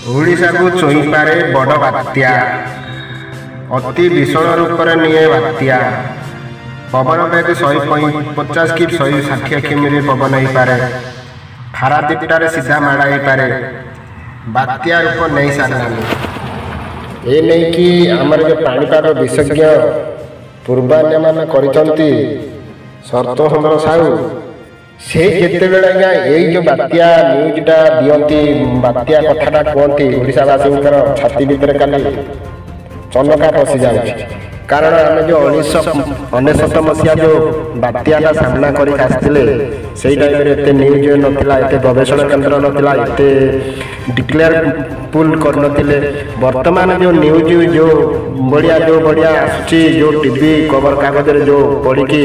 ଓଡ଼ିଶାକୁ ଛୁଇଁପାରେ ବଡ଼ ବାତ୍ୟା। ଅତି ଭୀଷଣ ରୂପରେ ନିଏ ବାତ୍ୟା। ପବନ ବେଗ 150 କି 160 କିମିରେ ପବନ ହେଇପାରେ। ପାରାଦୀପଠାରେ ସିଧା ମାଡ଼ ହେଇପାରେ। ବାତ୍ୟା ରୂପ ନେଇ ସାରିଲାଣି। ଏ ନେଇକି ଆମର ଯେଉଁ ପାଣିପାଗ ବିଶେଷଜ୍ଞ ପୂର୍ବାନୁମାନ କରିଛନ୍ତି ଶରତ ଚନ୍ଦ୍ର ସାହୁ, ସେ ଯେତେବେଳେ ଆଜ୍ଞା ଏଇ ଯେଉଁ ବାତ୍ୟା ନ୍ୟୁଜ୍ଟା ଦିଅନ୍ତି, ବାତ୍ୟା କଥାଟା କୁହନ୍ତି, ଓଡ଼ିଶାବାସୀଙ୍କର ଛାତି ଭିତରେ କାଲି ଚନକା ପଶିଯାଉଛି। କାରଣ ଆମେ ଯେଉଁ 1999 ମସିହା ଯେଉଁ ବାତ୍ୟାଟା ସାମ୍ନା କରିକି ଆସିଥିଲେ, ସେଇ ଟାଇମ୍ରେ ଏତେ ନ୍ୟୁଜ୍ ନଥିଲା, ଏତେ ଗବେଷଣା କେନ୍ଦ୍ର ନଥିଲା, ଏତେ ଡିକ୍ଲେୟାର ପୁଲ୍ କରିନଥିଲେ। ବର୍ତ୍ତମାନ ଯେଉଁ ନ୍ୟୁଜ୍ ଯେଉଁ ବଢ଼ିଆ ଆସୁଛି, ଯେଉଁ ଟିଭି ଖବରକାଗଜରେ ଯେଉଁ ପଢ଼ିକି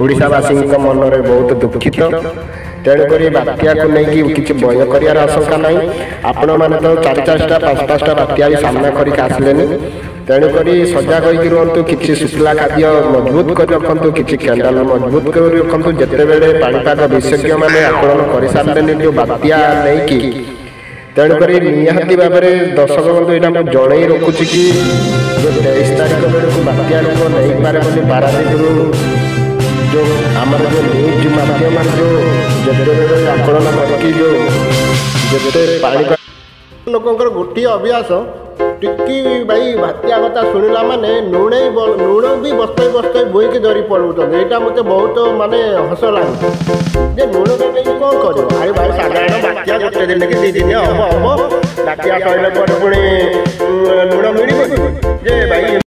ଓଡ଼ିଶାବାସୀଙ୍କ ମନରେ ବହୁତ ଦୁଃଖିତ। ତେଣୁକରି ବାତ୍ୟାକୁ ନେଇକି କିଛି ଭୟ କରିବାର ଆଶଙ୍କା ନାହିଁ। ଆପଣମାନେ ତ ଚାରି ଚାରିଟା, ପାଞ୍ଚ ପାଞ୍ଚଟା ବାତ୍ୟା ବି ସାମ୍ନା କରିକି ଆସିଲେନି। ତେଣୁକରି ସଜାଗ ହୋଇକି ରୁହନ୍ତୁ। କିଛି ଶୁଖିଲା ଖାଦ୍ୟ ମଜବୁତ କରି ରଖନ୍ତୁ, କିଛି କ୍ୟାଣ୍ଡେଲ ମଜବୁତ କରି ରଖନ୍ତୁ। ଯେତେବେଳେ ପାଣିପାଗ ବିଶେଷଜ୍ଞମାନେ ଆକଳନ କରିସାରିଲେନି ଯେଉଁ ବାତ୍ୟା ନେଇକି, ତେଣୁକରି ନିହାତି ଭାବରେ ଦର୍ଶକ ବନ୍ଧୁ, ଏଇଟା ମୁଁ ଜଣେଇ ରଖୁଛି କି ଯେଉଁ 23 ତାରିଖ ବେଳକୁ ବାତ୍ୟା ରୂପ ନେଇପାରେ ବୋଲି ପାରାଦୀପରୁ ଯେଉଁ ଆମର ଯେଉଁ ନ୍ୟୁଜ୍ ମାଧ୍ୟମରେ ଯେଉଁ ଯେତେବେଳେ ଆକଳନ କରିକି ଯେଉଁ ଯେତେ ପାଣିପାଗ ଲୋକଙ୍କର ଗୋଟିଏ ଅଭ୍ୟାସ ଟିକି ଭାଇ, ବାତ୍ୟା କଥା ଶୁଣିଲା ମାନେ ନୁଣେଇ ଲୁଣ ବି ବସ୍ତାଇ ବସ୍ତାଇ ବୋହିକି ଧରି ପଳଉଛନ୍ତି। ଏଇଟା ମୋତେ ବହୁତ ମାନେ ହସ ଲାଗୁଛି ଯେ ଲୁଣ ନେଇକି କ'ଣ କରିବ? ଆରେ ଭାଇ, ସାଧାରଣ ବାତ୍ୟା ଗୋଟେ ଦିନ କି 2 ଦିନ ହବ। ବାତ୍ୟା ସରିଲା ପରେ ପୁଣି ଲୁଣ ମିଳିବନି ଯେ ଭାଇ।